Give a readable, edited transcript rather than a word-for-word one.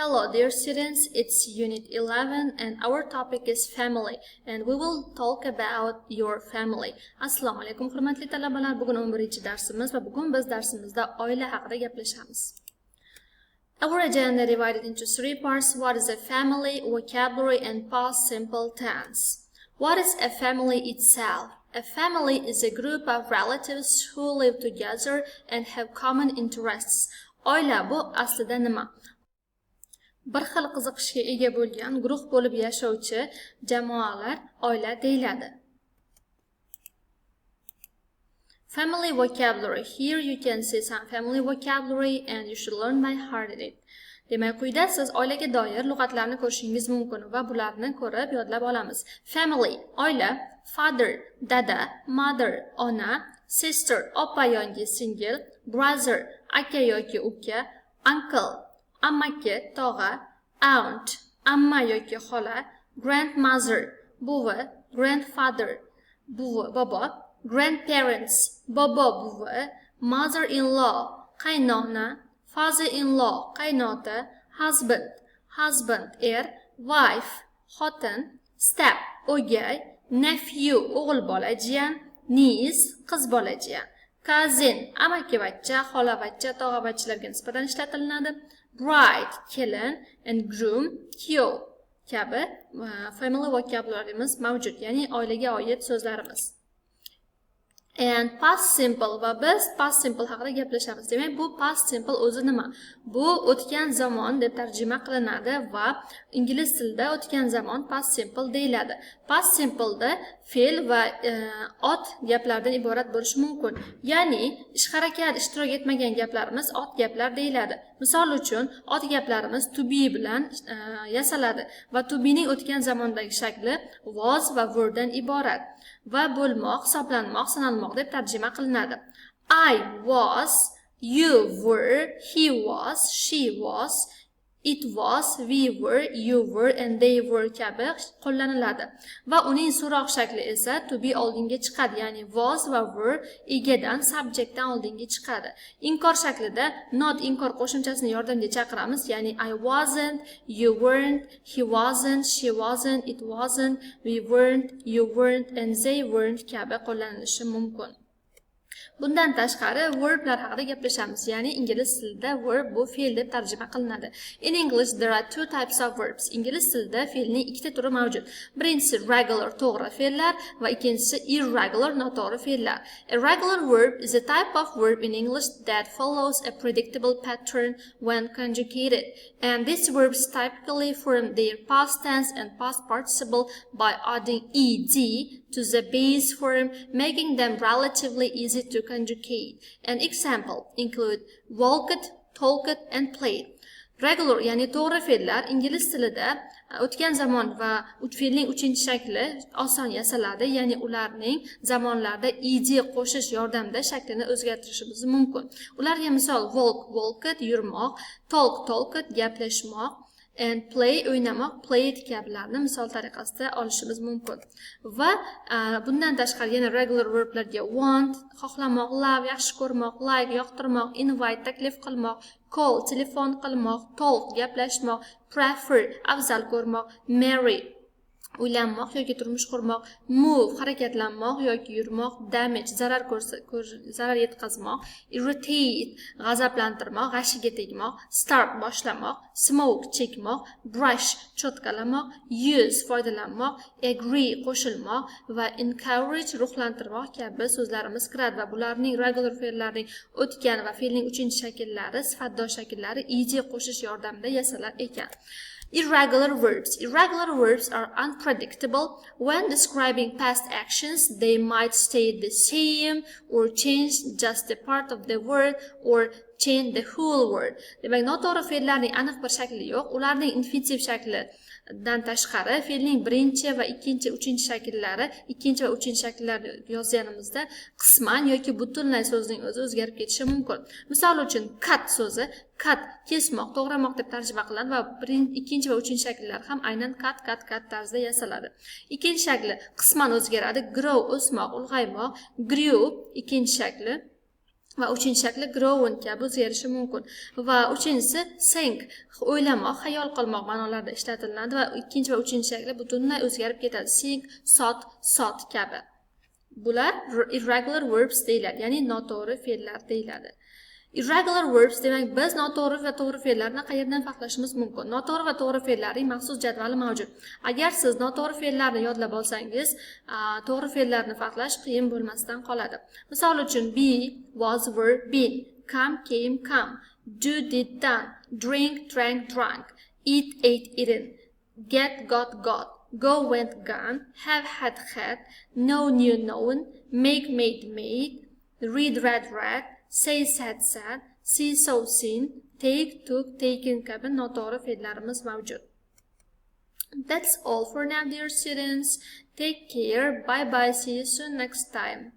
Hello dear students, it's Unit 11 and our topic is family and we will talk about your family. Assalomu alaykum, hurmatli talabalar. Bugun 11-darsimiz va bugun biz darsimizda oila haqida gaplashamiz. Our agenda divided into three parts: what is a family, vocabulary and past simple tense. What is a family itself? A family is a group of relatives who live together and have common interests. Oila bu aslida nima? Bir xil qiziqishga ega bo'lgan guruh bo'lib yashovchi jamoalar oila deyiladi. Family vocabulary. Here you can see some family vocabulary and you should learn by heart it. Demak, quyida siz oilaga doir lug'atlarni ko'rishingiz mumkin va bularni ko'rib yodlab olamiz. Family oila, father dada, mother ona, sister opa yoki singil, brother aka yoki uka, uncle amaki, tog'a, aunt amma yoki xola, grandmother buvi, grandfather buvi, bobo, grandparents bobo, buvi, mother-in-law qaynona, father-in-law qaynota, husband husband er, wife xotin, step o'gay, nephew o'g'il bola jiyan, niece qiz bola jiyan, cousin amakivachcha, xolavachcha, tog'avachchalarga nisbatan ishlatilinadi, bride kelin and groom kuyov kabi family vocabularyimiz mavjud, ya'ni oilaga oid so'zlarimiz. And past simple, va biz past simple haqida gaplashamiz. Demak, bu past simple o'zi nima? Bu o'tgan zamon deb tarjima qilinadi va ingliz tilida o'tgan zamon past simple deyiladi. Past simpleda fe'l va ot gaplardan iborat bo'lishi mumkin. Ya'ni ish harakat ishtirok etmagan gaplarimiz ot gaplar deyiladi. Misol uchun, ot gaplarimiz to be bilan yasaladi va to be'ning o'tgan zamondagi shakli was va were'dan iborat va bo'lmoq, hisoblanmoq, sanalmoq deb tarjima qilinadi. I was, you were, he was, she was, it was, we were, you were and they were kabi qo'llaniladi. Va uning so'roq shakli esa to be oldinga chiqadi, ya'ni was va were egadan, subjectdan oldinga chiqadi. Inkor shaklida not inkor qo'shimchasini yordamga chaqiramiz, ya'ni I wasn't, you weren't, he wasn't, she wasn't, it wasn't, we weren't, you weren't and they weren't kabi qo'llanilishi mumkin. Bundan tashqari verblar haqida gaplashamiz. Ya'ni ingliz tilida verb bu fe'l deb tarjima qilinadi. In English there are two types of verbs. Ingliz tilida fe'lning ikkita turi mavjud. Birinchisi regular to'g'ri fe'llar va ikkinchisi irregular noto'g'ri fe'llar. A regular verb is a type of verb in English that follows a predictable pattern when conjugated. And these verbs typically form their past tense and past participle by adding ed to the base form, making them relatively easy to conjugate. An example include walked, talked and played. Regular, ya'ni to'g'ri fe'llar ingliz tilida o'tgan zamon va fe'lning uchinchi shakli oson yasaladi, ya'ni ularning zamonlarda ed qo'shish yordamida shaklini o'zgartirishimiz mumkin. Ularga misol walk, walked, yurmoq, talk, talked, gaplashmoq, and play o'ynamoq, played kabilarni misol tariqasida olishimiz mumkin. Va bundan tashqari yana regular verblarga want xohlamoq, love yaxshi ko'rmoq, like yoqtirmoq, invite taklif qilmoq, call telefon qilmoq, talk gaplashmoq, prefer afzal ko'rmoq, marry uylanmoq yoki turmush qurmoq, move harakatlanmoq yoki yurmoq, damage zarar yetkazmoq, irritate g'azablantirmoq, g'ashiga tegmoq, start boshlamoq, smoke chekmoq, brush cho'tkalamoq, use foydalanmoq, agree qo'shilmoq va encourage ruhlantirmoq kabi so'zlarimiz kiradi va bularning regular fe'llarning o'tgan va fe'lning uchinchi shakllari, sifatdor shakllari ed qo'shish yordamida yasalar ekan. Irregular verbs. Irregular verbs are unpredictable. When describing past actions, they might stay the same or change just a part of the word or change the whole word. Demak, noto'g'ri fe'llarning aniq bir shakli yo'q. Ularning infinitiv shaklidan tashqari fe'lning birinchi va ikkinchi, uchinchi shakllari, ikkinchi va uchinchi shakllarni yozganimizda qisman yoki butunlay so'zning o'zi o'zgarib ketishi mumkin. Misol uchun, cut so'zi, cut kesmoq, to'g'ramoq deb tarjima qilinadi va ikkinchi va uchinchi shakllari ham aynan cut, cut, cut tarzida yasaladi. Ikkinchi shakli qisman o'zgaradi. Grow o'smoq, ulg'aymoq, grew ikkinchi shakli. Va uchinchi shakli grown kabi o'zgarishi mumkin. Va uchinchisi think, o'ylamoq, xayol qilmoq ma'nolarida ishlatiladi va ikkinchi va uchinchi shakli butunlay o'zgarib ketadi. Think, thought, thought kabi. Bular irregular verbs deyiladi, ya'ni noto'g'ri fe'llar deyiladi. Irregular verbs, demak, biz noto'g'ri va to'g'ri fe'llarni qayerdan farqlashimiz mumkin? Noto'g'ri va to'g'ri fe'llarning maxsus jadvali mavjud. Agar siz noto'g'ri fe'llarni yodlab olsangiz, to'g'ri fe'llarni farqlash qiyin bo'lmasdan qoladi. Misol uchun, be, was, were, been, come, came, come, do, did, done, drink, drank, drunk, eat, ate, eaten, get, got, got, go, went, gone, have, had, had, know, knew, known, make, made, made, read, read, read, say, said, said, see, saw, seen, take, took, taken kabi noto'g'ri fe'llarimiz mavjud. That's all for now, dear students. Take care. Bye bye. See you soon next time.